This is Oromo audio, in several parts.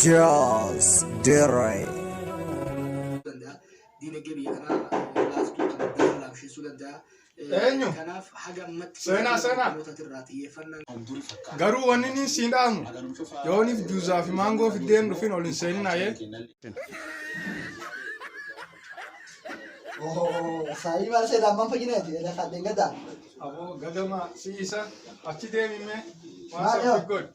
Jaws Dire. Danda'a. Diinagdee biyya kanaa laaftuu kana daran laamsheessuu danda'a. Eenyu? Kanaaf haga ammatti Seenaa, seenaa. irraa xiyyeeffannaan Garuu wanni inni siin dhaamu yooniif juuzaa fi maangoo fiddeen dhufin ol hin seenin ayee. Saayii maal seetaa ammaan fayyinaati lafa deengata. Aboo gagama si isa achi deemime waan Maal san yoo? figgoodhi.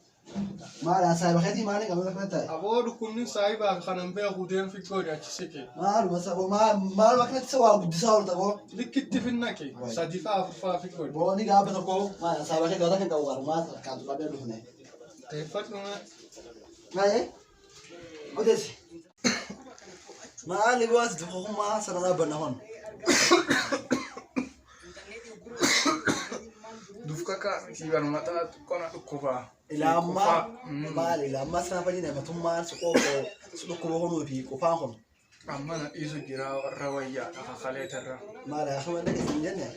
Maal saayiba keetii maali qabee lafa taa'e? Aboo dhukkubni saayibaa kanan beeku deem figgoodhi achi siqi. Maaluma saboo maal akkanatti isa waa guddisaa oolta boo. Likkitti finnaqi sadi faa afur faa figgoodhi. Boo ni gaabba tokko maal saayiba keetii waan kan qabu maal harkaan tuqadhee dhufne. Teeffadhu mee. Maal odeessi. Maali boo ati tokkummaa sana dhaabbanna hon. Dufka kaa barmataa xiqqoona dhukkubaa. Ilaammaa maal ilaammaa sana fayyina matummaan si qophoo si dhukkuba honuu fi qufaan kun. Amma na dhiisu jira warra wayyaa kakaleetarra. Maal akkuma inni keessa hin jenne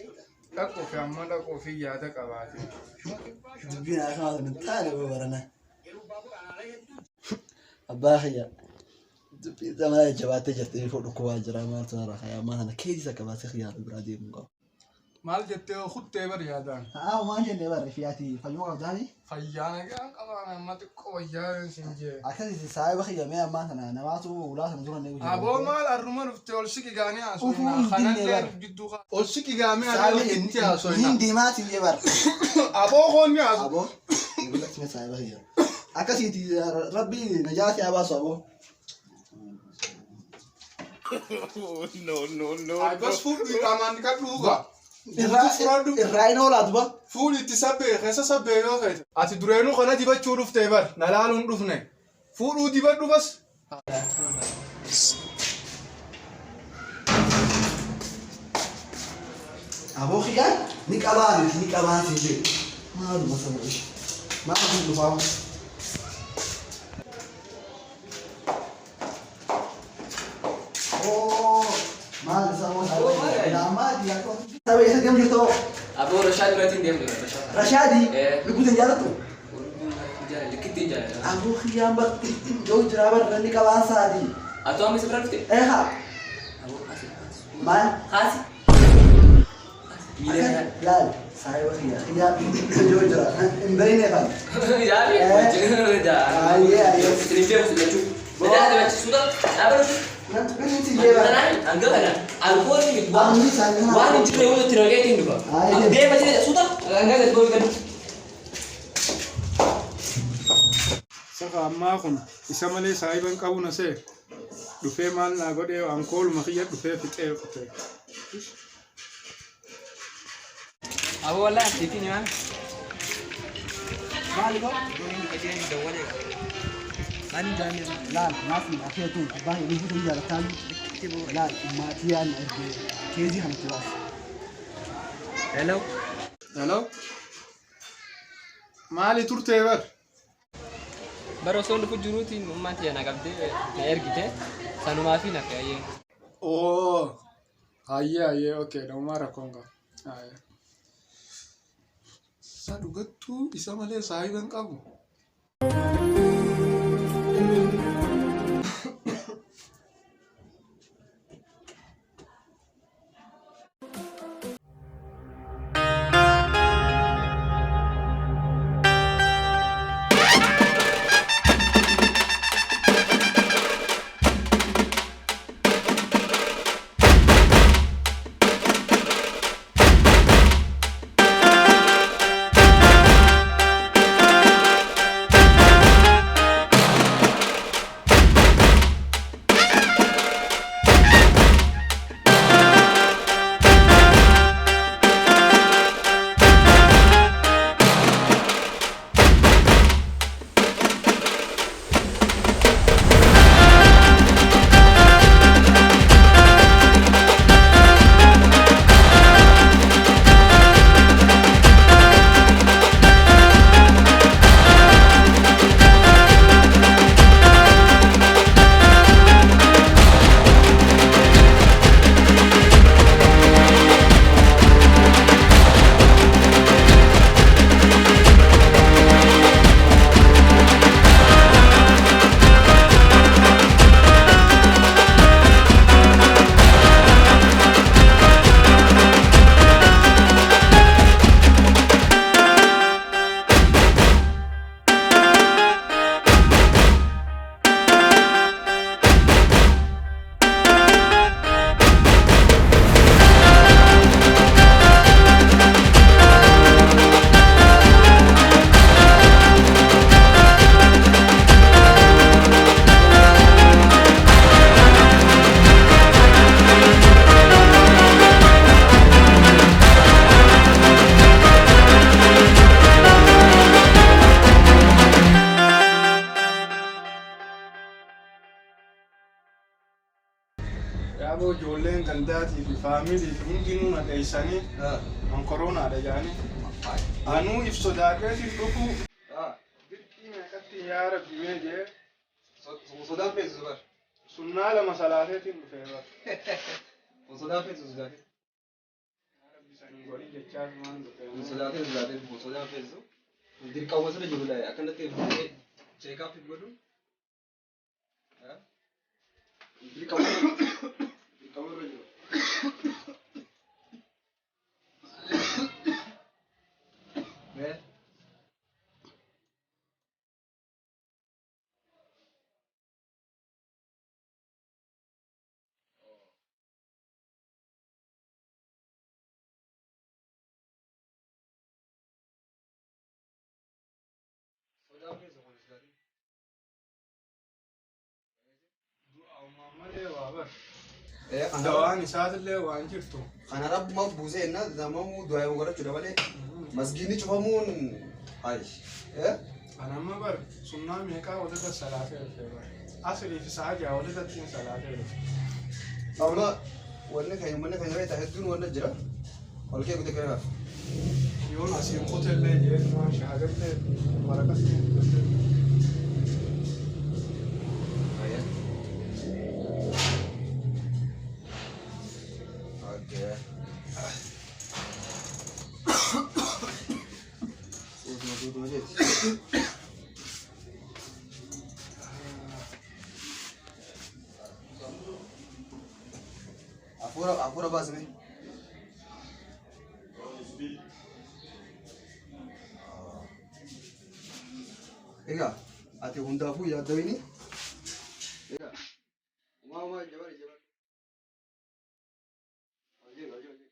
Dhaquu fi amma dhaquu fi yaada qabaate. Dubbiin akkuma hin taane boo barana. Abbaa kiyya dubbiin zamana jajjabaattee jirti fi dhukkubaa jira maaltu narra kaya ammaa kana keessa akka baasee kiyyaa biraa deemuu qaba. Maal jettee kuttee bar yaadaan? Haa waan jennee barre fi ati fayyuma qabdaani. Fayyaa nagaan qabaan amma xiqqoo wayyaa sin jee. Akkasii saayiba kiyya mee ammaa kana namaatu ulaa sana dura ni Aboo maal arruma dhufte ol siqi gaanii Ufuu haasofna. hin dinne Kanallee bar. gidduu ol siqi gaamee arruma itti haasofna. Hin deemaati jee bar. Aboo koonni haasu. Aboo gulatti mee saayiba kiyya. Akkasiiti rabbi najaati haa baasu aboo. Ay bas fuudhu qaamaan dhiqadhu dhugaa. Irraa hin oolaa duba. Fuudhi itti sabbee keessa sabbee yoo feete. Ati dureenuu kana dibachuu dhuftee bar na laaluun dhufne. Fuudhuu dibadhu bas. Aboo kiyyaan ni qabaa miti ni qabaa siin jedhu. Maaluma saba ishee. Maal kun dhufaa? Oo maal isa moo saba Saba eessa deemu jirtu? Aboo Rashaad biratti hin deemne Rashaad. Rashaadi Eh. lubbuutiin jaallattu? Likkitti hin jaalladha. Aboo kiyyaan bar yoo jiraa bar ni qabaa saati. Atoo amma isa bira dhufte? Eehaa Aboo kaasi. maal? Kaasi. Miila Akka laal saayiba kiyya kiyyaa yoo jira hin beekne kan. Jaali. Ayyee ayyee. Isin beeku jechuu. Dadaa dabachiisuudha. Dhaabatu. Nan tuqinni si jeeba. Hanga kana alkoolii miti Waan isaan waan hin jirre hundi itti naqee ittiin dhufa. Ayyee. Deema jira suuta hanga gadi boobi gadi. Safa ammaa kun isa malee saayiban qabu na see. Dhufee maal naa godhee ankooluma kiyya dhufee fixee qotee. Aboo wallahi asiitiin himaa. Maali boo? Laal naafni akeetuun abbaa lubbuutiin jaallataan laal maatii yaadna ergee keezii kanatti baase. Hello. Hello. Maali turtee bar? Bara osoo dhufu jiruutiin ummaan tiyya na qabdee na ergite sanumaa fi nafe ayyee. Oo. Hayyee hayyee okey namumaa rakkoon qaba. Hayyee. Sa dhugattuu isa malee saayiba hin qabu. Yaaboo ijoolleen gandaatii fi faamilii fi hundinuu na dheessanii an koronaadha jedhanii. Anuu if sodaadheetiin dhufuu dirqii meeqatti yaa rabbi mee jee Sodaan feesisu bar. Sunnaa lama salaateetiin dhufee bar. Sodaan feesisu sodaatin. Yaa rabbi san hin godhin jechaa tumaan dhufee. Sodaatin sodaatin sodaan feesisu. Dirqama sirra jiru laa akkanatti fuudhee cheekaappii godhu. Dirqama dirqama irra jiru. Mee. Du'aumaan malee waa bar. Dawaan isaatillee waan jirtu. Kana rabbuma buusee enna namamuu du'aa godhachuudha malee masgiidni cufamuun hayi. An amma bar sunnaa meeqaa walirra salaatee dhufe bar. Asrii fi sa'a ja'a walirratti hin salaatee dhufe. Amma wanni keenya manni keenya beektaa hedduun wanna jira. Ol kee guddaa kanaaf. Yoon asiin kutellee jeetumaan shaagallee waraqatti hin fudhatee. Okay. Suutuma suutuma jeeti. Hafuura hafuura baasime. Egaa ati hundaafuu yaaddawini. Egaa umaa umaa jabari jabari. Hojii hojii hojii.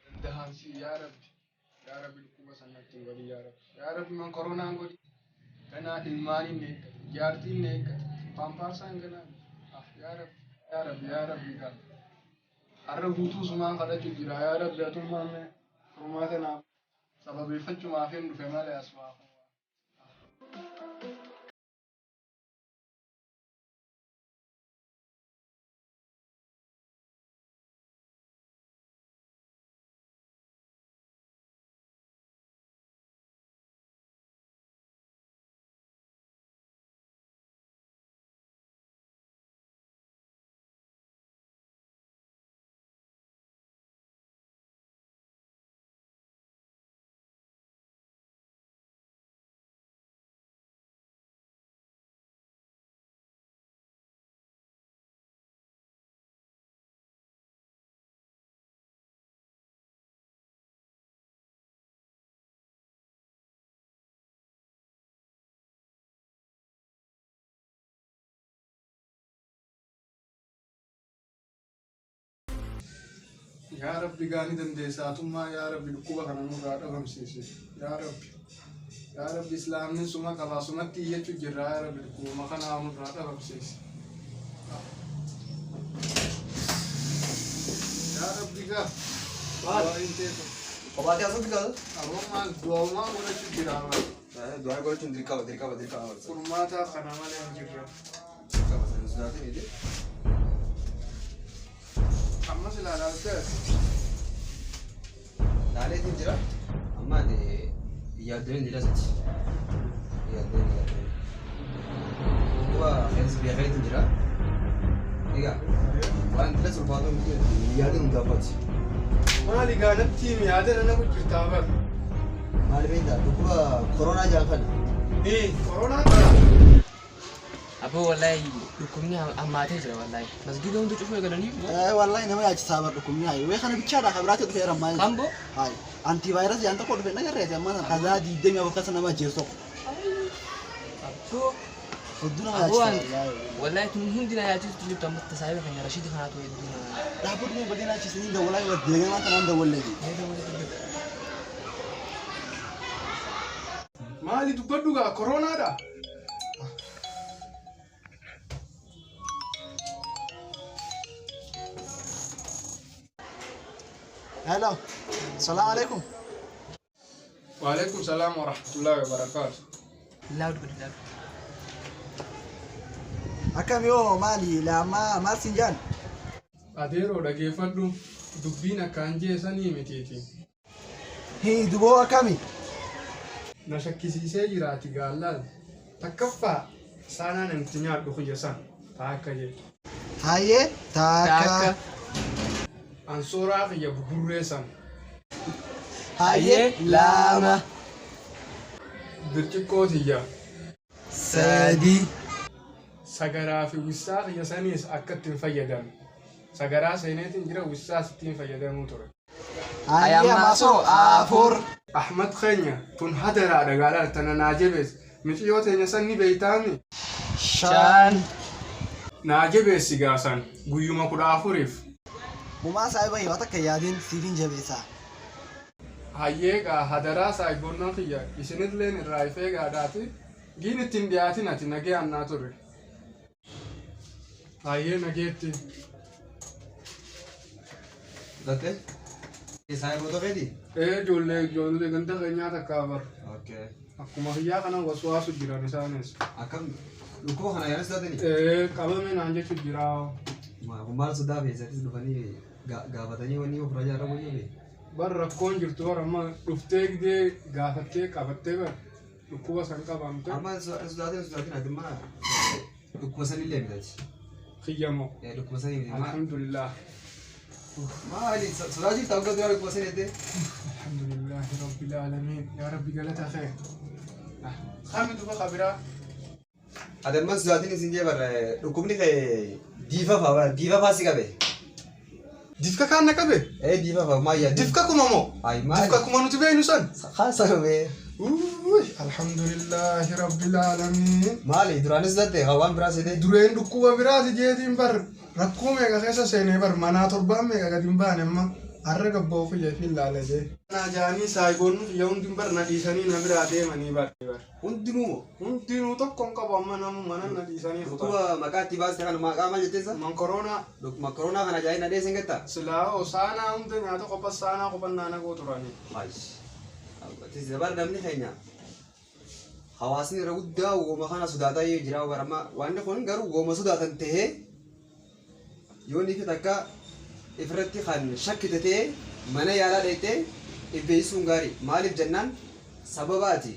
Dandahamsi yaa rabbi. Yaa rabbi dhukkuba sanatti hin godhin yaa rabbi. Yaa rabbi man koronaan godhi. Ganaa ilmaaniin na eeggata. Jaartiin na eeggata. Paampaarsaan ganaa. Ah yaa rabbi. Yaa rabbi yaa rabbi gaa. Har'a guutuu sumaan kadhachuu jira yaa rabbi atummaan mee furmaata naaf sababeeffachumaaf hin dhufe malee as waa. Yaa Rabbi gaa ni dandeessa atummaa yaa Rabbi dhukkuba kana nurraa dhabamsiisi yaa Rabbi yaa Rabbi islaamni suma qabaa sumatti iyyachuu jirra yaa Rabbi dhukkubuma kanaa nurraa dhabamsiisi yaa Rabbi gaa du'aa hin teetu Kophaatti haasofti gaala. aboo maal du'aumaa godhachuu jira bara Du'aa godhachuun dirqama dirqama dirqama. Furmaata kana malee hin jirre. Dirqama sana sodaatin ide. Ammas ilaalaa jirta. Laaleetiin jira. Amma ati yaaddeen jira sati. Yaaddeen yaaddeen. Dhukkuba keessa beekeetiin jira. Egaa waan dila sulfaatu miti yaadin hundaafati. Maali gaa natti himi yaada nana jirtaa bar. Maal beektaa dhukkuba koronaa jedhan kana. Ee koronaa kana. Aboo wallahi dhukkubni hammaatee jira wallahi. Masgiida hunda cufuu eegalanii. Wallahi nama yaachisaa bar dhukkubni hayi. Wee kana bichaadha kan biraatti dhufeera ammaa. Kan boo? Hayi. Antivaayirasii jedhan tokko dhufe nagarreeti amma kaza 24 keessa nama ajjeesu tokko. Aboo. Hedduu nama Aboo yaachisa wallahi. Wallahi tun hundi na yaachistu jirtu amma tasaayiba keenya Rashiidi kanaatu hedduu na. Dhaabbatni badii naachisanii dawwalaa yoo deegamaa kanaan dawwallee. Maali dubbadhu gaa koronaadha. Hello. Salaamu alaikum. Waalaikum salaam wa rahmatullahi wa barakaatu. Loud godhi loud. Akkam yoo maali laamaa maal siin jaan? Adeeroo dhageeffadhu dubbiin akkaan jeesanii mitiiti. Hii duboo akkami? Na shakkisiisee jiraati gaallaan. Takkaffaa saanaa namti nyaadhu kiyya san taakka jedhe. Hayyee taakka. Ansooraa kiyya gugurree san. Hayyee lama. Birciqqoo tiyya. Sadi. Sagaraa fi wissaa kiyya saniis akka ittiin fayyadame. Sagaraa seeneetiin jira wissaas ittiin fayyadamuu ture. Hayyee masoo afur. Ahmad keenya tun hadaraadha gaalaa tana naa jabeessi. Miciyyoo teenya san ni beeytaami. Shan. Naa jabeessi gaasan guyyuma 14f. Mumaa saahiba yoo takka yaadin siifin jabeessaa. Hayyeegaa hadaraa saahiboonnaan kiyya isinilleen irraa ifee gaadhaati giin ittiin dhiyaatin ati nagee annaa ture. Hayyee nageetti. Gattee? Saayiboota keetii? Ee ijoollee ganda keenyaa takkaa bar. Okay. Akkuma kiyyaa kana waswaasu jiran isaanis. Akkam dhukkuba kana yaalis sodaatanii? Ee qabame naan jechu jira. Kun maal sodaa feesattis dhufanii gaafatanii wanni ofirraa jaarramu jiru. Bar rakkoon jirtu bar amma dhuftee gidee gaafattee qabattee bar dhukkuba san qabamte. Amma sodaatin ati immaa dhukkuba sanillee bitati. Kiyyamoo. Dhukkuba sanii miti. Alhamdulillah. Maali sodaa jirta akka duraa dhukkuba sanii jettee? Alhamdulillahi rabbil aalamiin. Yaa rabbi galata kee. Kami duba kabiraa. Ati amma sodaatin isin jee barra dhukkubni kee diifa faa bara diifa faa si qabe. Difka kaan na qabe? Ee diifa faa maal yaadde? Difka kuma moo? Ay maali? Difka kuma nuti beeynu san? Haa sababee. Uy, alhamdulillahi rabbil aalamiin. Maali duraanis sodaate waan biraa seetee? Dureen dhukkuba biraati jeetiin bar rakkoo meeqa keessa seenee bar manaa torbaan meeqa gadi hin baane amma har'a gabboo kiyya fi ilaala jee. Naa jaanii saayiboonni kiyya hundi bar na dhiisanii na biraa deemanii bar. Hundinuu Hundinuu tokko hin qabu amma namu mana na dhiisanii kutan. dhukkuba maqaa itti baaste kana maqaa maal jetteessa? Mankoroonaa Makoroonaa kana jaa'ee na dheessin gattaa? silaa hoo saanaa hunda nyaata qopha saanaa qophannaa naqoo turanii. Bara namni keenya hawaasni irra guddaa wooma kana sodaataa yoo jira bara amma wanni kun garuu wooma sodaatan tahee yoo inni takka ifirratti kan shakkite ta'ee mana yaalaa dheettee if beeksisuun gaarii maaliif jennaan sababa ati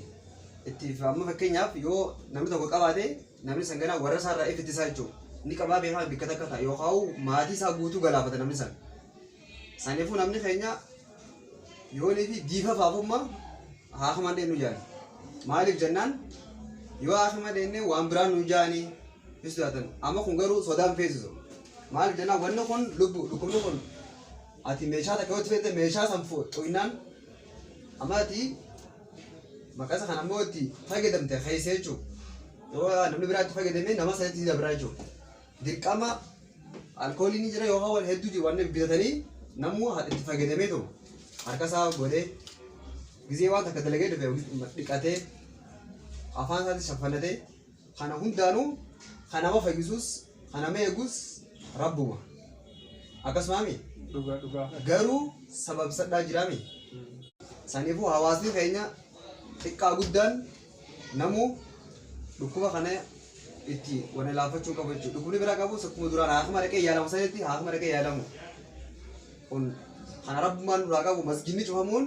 itti amma fakkeenyaaf yoo namni tokko qabaate namni san ganaa warra isaarraa if ittisaa jechuudha inni qabaa beekaa bikka takka ta'a yookaan maatii isaa guutuu galaafata namni san saniifuu namni keenya yoo inni fi diifa faafummaa haakama dheennu jaani maaliif jennaan yoo haakama dheenne waan biraan nu jaani ni sodaatan amma kun garuu sodaan feesisu maaliif jennaan wanni kun lubbu dhukkubni kun ati meeshaa takka yoo itti feete meeshaa san xuqnaan amma ati maqasa kana ammoo itti fayyadamte keessa jechuudha yoo namni biraa itti fayyadame nama sanitti dabraa jechuudha dirqama alkooliin ni jira yookaan waan hedduu jiru waan bitatanii namuu itti fayyadamee turu harka isaa godhee gizee waan takka dalagee dhufe dhiqatee afaan isaatti shaffanatee kana hundaanuu kan nama fayyisuus kan nama eegus rabbuma akkasumaami Dhugaa dhugaa. garuu sababsadhaa jiraami saniifuu hawaasni keenya xiqqaa guddaan namuu dhukkuba kana itti wana laaffachuu qabu jechuudha dhukkubni biraa qabus akkuma duraan haakima dhaqee yaalamu sanitti haakima dhaqee yaalamu kun kana rabbummaan duraa qabu masginni cufamuun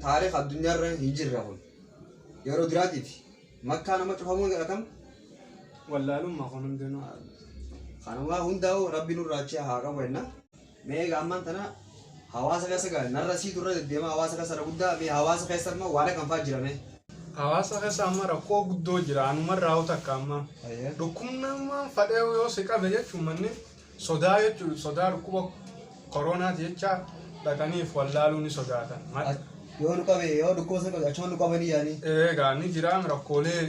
taariikh addunyaarra hin jirre kun yeroo duraatiif makkaa nama cufamuun akkam Wallaalummaa kun hundinuu. Kanuma hundaa'u rabbi nurraa achi haa qabu jenna. Mee egaa ammaan tana hawaasa keessa gaa narra siitu irra deddeemaa hawaasa keessa irra guddaa mee hawaasa keessa immoo waan akkam fa'aa jira mee. Hawaasa keessa amma rakkoo guddoo jira anumarraa hoo takka amma. Dhukkubni amma fadhee yoo si qabe jechuun manni sodaa jechuun sodaa dhukkuba koroonaati jecha dhaqaniif wallaaluu ni sodaatan. Yoo nu qabe yoo dhukkuba sana qabe achuma nu qabanii yaanii. Egaa ni jira rakkoolee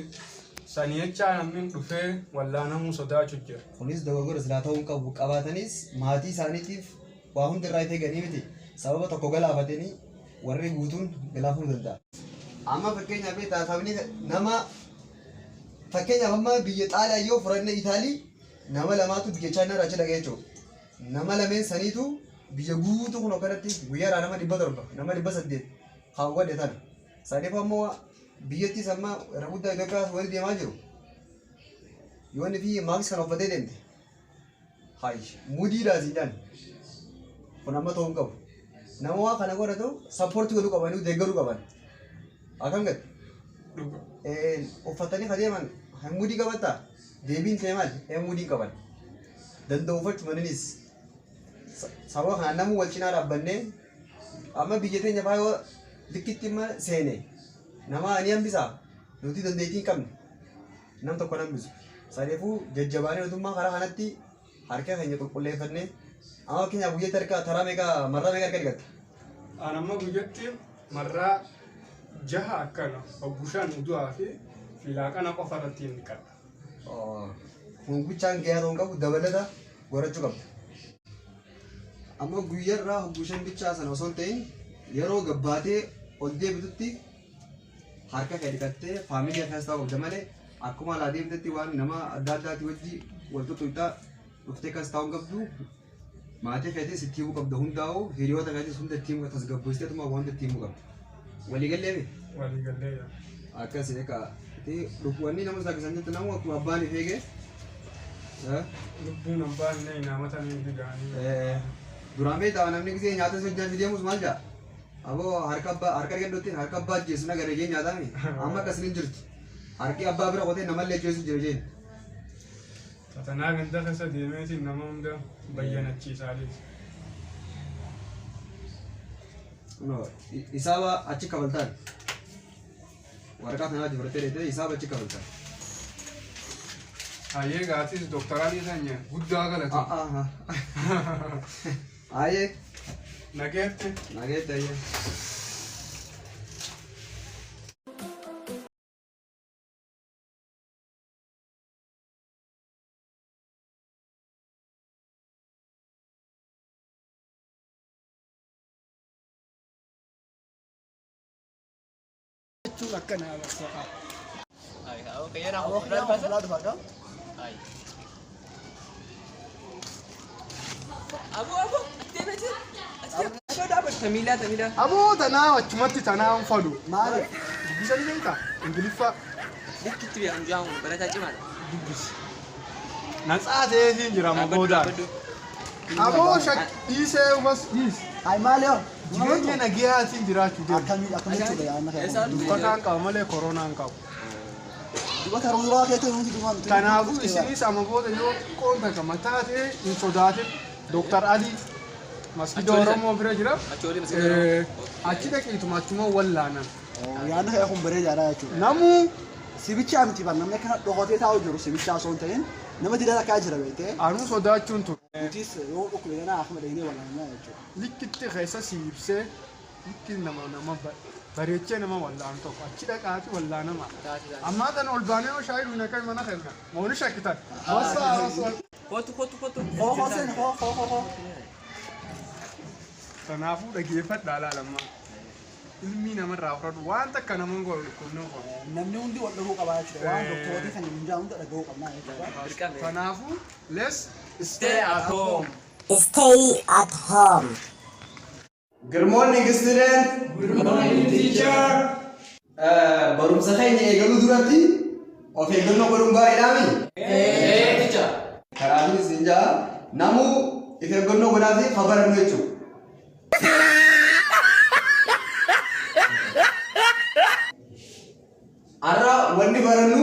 sanii jecha namni dhufee wallaanamuu sodaachuu jira. Kunis dogoggora silaa ta'uu hin qabu qabaatanis maatii isaaniitiif waa hundi irraa eeganii miti sababa tokko galaafatanii warri guutuun galaafamuu danda'a. Amma fakkeenyaaf taasifamni nama fakkeenyaaf amma biyya Xaaliyaa yoo fudhanne Itaalii nama lamaatu biyya Chaayinaa irraa achi dhaqee jechuudha. Nama lameen saniitu Biyya guutuu kun akkanatti guyyaadhaa nama 700 nama 800 kaawwadhe tana. Saniif ammoo biyyattis amma irra guddaa Itoophiyaas wali deemaa jiru. Yoo inni fi maaskii kana uffatee deemte. Hayi mudiidhaa siin jaan. Kun amma ta'uu hin qabu. Nama waa kana godhatu support godhuu qabanii deeggaruu qaban. Akkam gadi? Uffatanii ka deeman mudii qabattaa? Deebiin ta'e maali? Mudii qaban. Danda'u uffachuu maninis. Sababa kanaan namni wal cinaa dhaabbannee amma biyya teenya faa yoo likkitti imma seene nama ni hambisaa nuti dandeettii hin qabne nam tokko hambisu. Saniifuu jajjabaanee mootummaa karaa kanatti harka keenya qulqulleeffannee amma fakkeenyaaf guyyaatti harka taraa meeqa marraa meeqa harka dhiqatta? An amma guyyatti marraa jaha akkana hoggushaan udu'aa fi filaaqana qofa irratti hin dhiqadha. Kun bichaan gahaa ta'uu hin qabu dabalata godhachuu qabda. Amma guyyaarraa hoggushaan bichaa sana osoo hin ta'in yeroo gabbaatee ol deebitutti harka kee dhiqattee faamilii keessa taa'uu qabda malee akkuma alaa deemtetti waan nama adda addaati wajji wal tuttuqxaa dhuftee keessa taa'uu hin qabdu. Maatii keetis itti himuu qabda hundaa'u hiriyoota keetis hunda itti himuu tasgabbeessiteetuma waan hunda itti himuu qabda. Waliigallee mi? Waliigallee yaa. Akkas egaa wanni nama saakisan jettu namu akkuma abbaan if eege. Lubbuun abbaan inni naamata ni digaanii. Duraan beektaa namni gisee nyaata si hojjaa deemus maal jaa? Aboo harka abbaa harka dhiqadhutti harka abbaa ajjeesu na gara jee nyaatami. Amma akkas hin jirtu. Harki abbaa bira qotee namallee ajjeesu jira jeen. Tatanaa ganda keessa deemeetiin nama hunda bayyanachiisaa deema. Isaaba achi kafaltaan. Waraqaa kanaa fudhattee deemtee isaaba achi kafaltaan. Hayyee gaatis dooktaraalii sanya guddaa galatu. Hayyee. Nageetti. Nageetti hayyee. Jechuun akkana bakka. Aboo Fuulaa dhufa qaba. Aboo aboo deemee jira. Aboo dhaabbatu tamiilaa tamiilaa. Aboo tanaa achumatti tanaa hin fadu. Maali? Dubbisa ni beektaa? Ingiliffaa Bukkitti biyya anjaamu barataa cimaadha. dubbisi. Natsaa ta'eetiin jira amma boodaan. Aboo dhiisee bas dhiisi. Hayi maali yoo? Jireenya nagayaatiin jiraachuu deemu. Akkamii akkamii jechuudha yaadna kana. Dubbataan qaba malee koronaan qabu. Dubata ruuraa keetti nuti dhumaan. Kanaafuu isinis amma booda yoo xiqqoon takka mataa ta'e hin sodaatin. Dooktar Alii masgida Oromoo bira jira. Achi dhaqiituma achuma wallaanan. Yaadna kana kun bareedaadha jechuudha. Namuu Sibichaa miti bar namni akkana dhokatee taa'u jiru sibichaa osoo hin ta'in nama dida takkaa jira beektee. Anuu sodaachuun ture. Nutis yoo dhukkube kana akkuma dhaqnee wallaanna jechuudha. Likkitti keessa si ibsee likki nama nama bareechee nama wallaanu tokko achi dhaqaati wallaanama. Ammaa tan ol baanee yoo shaayii dhugna kan mana keenya mooni shakkitan. Wasa wasa. Kootu kootu kootu. Hoo hoo seen hoo hoo hoo hoo. Kanaafuu dhageeffadhaa laalammaa. Ilmi namarraa fudhadhu waan takka nama godhu dhukkubni godhu. Namni hundi wal dhaguu qabaa jechuudha. Waan doktoroota kan hin jaa hunda dhagahuu qabnaa jechuudha. Kanaafuu let's stay at home. Stay at home. Good morning student. Good morning teacher. Barumsa keenya eegaluu duratti of eeggannoo godhuun gaariidhaami? Teacher. Kanaafuu isin jaa namuu of eeggannoo godhaa fi barannu jechuudha. Har'a wanni barannu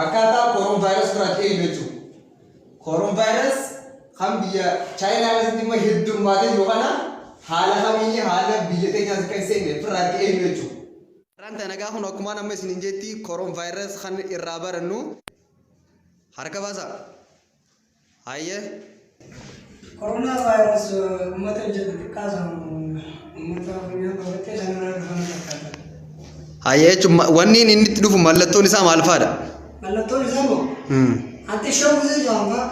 akkaataa kooroon vaayirasii irraa eegnu jechuudha. Kooroon vaayirasii kan biyya Chaayinaa keessatti immoo heddummaatee jiru kana haala kamiin haala biyya keenyaas akka hin seenne ofirraa eegnu jechuudha. Har'aan tana nagaa kun akkuma amma isin hin jetti kooroon vaayirasii kan irraa barannu harka baasa. Hayyee. Koronaa vaayirasii uummata jedhu xiqqaa sana uummata funyaan qabattee sanarraa dhufan fakkaata. Hayyee jechuun wanni inni itti dhufu mallattoon isaa maal fa'aadha? Mallattoon isaa moo? Ati shawwizee jaanfaa.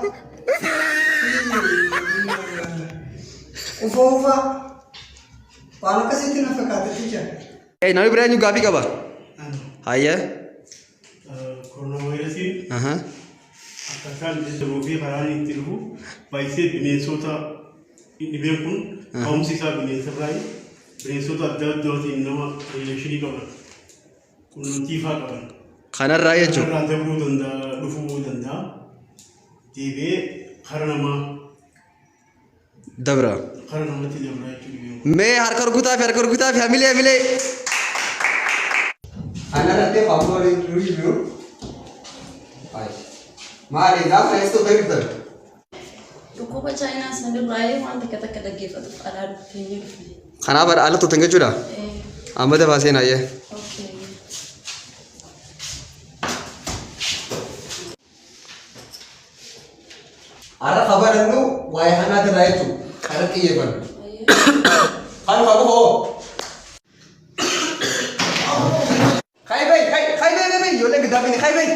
Ufoo ufaa. Waan akkasitti na fakkaata jecha. Namni biraa eenyu gaaffii qaba? Hayyee. Koronaa vaayirasiin akkaataan itti dhufuu fi karaan itti dhufu baay'isee bineensota Dhibeen kun ka'umsi isaa bineensarraayi. Bineensota adda addaatiin nama rileeshinii qaban qunnamtii faa qaban. Kanarraa jechuudha. Kanarraa dabruu danda'a, dhufuu danda'a. Deebi'ee kara namaa Dabra. kara namatti dabra jechuudha dhibeen kun. Mee harka rukutaa fi harka rukutaa fi hamilee hamilee. Kanarratti faafoon jiru. Maali gaafa eessoo ta'e dhuftan? Dhukkuba Chaayinaa sanirraa waan takka takka dhaggeeffatuuf alaa teenyee dhufne. Kanaaf ala turtan jechuudha? Amma dafaa seenaa ayyee. Okay. Har'a ka barannu waa'ee kanaatirraa jechuudha. Kana xiyyeeffannu. Kan ka qofa hoo? Kai bai, kai, kai bai, bai, ijoollee giddaa bini, kai bai.